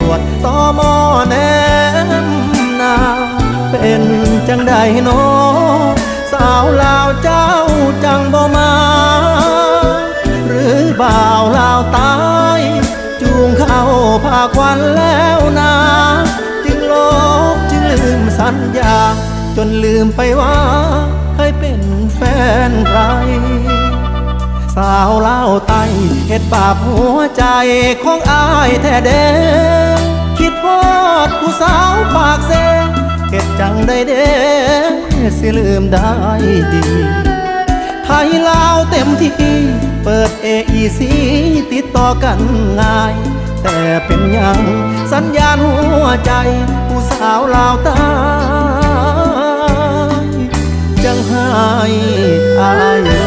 ວດ ຕ.ມ. ແນມໜ້າ ເປັນຈັ່ງໃດນໍ ສາວລາວເຈົ້າຈັ່ງບໍ່ມາ ຫຼືບ່າວລາວໃຕ້ ຈູງເຂົ້າພາຂວັນແລ້ວນາ ຈຶ່ງຫຼົບຈຶ່ງລືມສັນຍາ ຈົນລືມໄປວ່າເຄີຍເປັນແຟນໃຜ ສາວລາວໃຕ້ເຮັດບາບຫົວໃຈຂອງອ້າຍແທ້ເດ້ ຄິດຮອດຜູ້ສາວປາກເຊ ເຮັດຈັ່ງໃດເດ້ ຊິລືມໄດ້ ໄທລາວເຕັມທີ່ ເປີດເອອີຊີ ຕິດຕໍ່ກັນງ່າຍ ແຕ່ເປັນຫຍັງສັນຍານຫົວໃຈ ຜູ້ສາວລາວໃຕ້ ຈັ່ງໃຫ້ອ້າຍ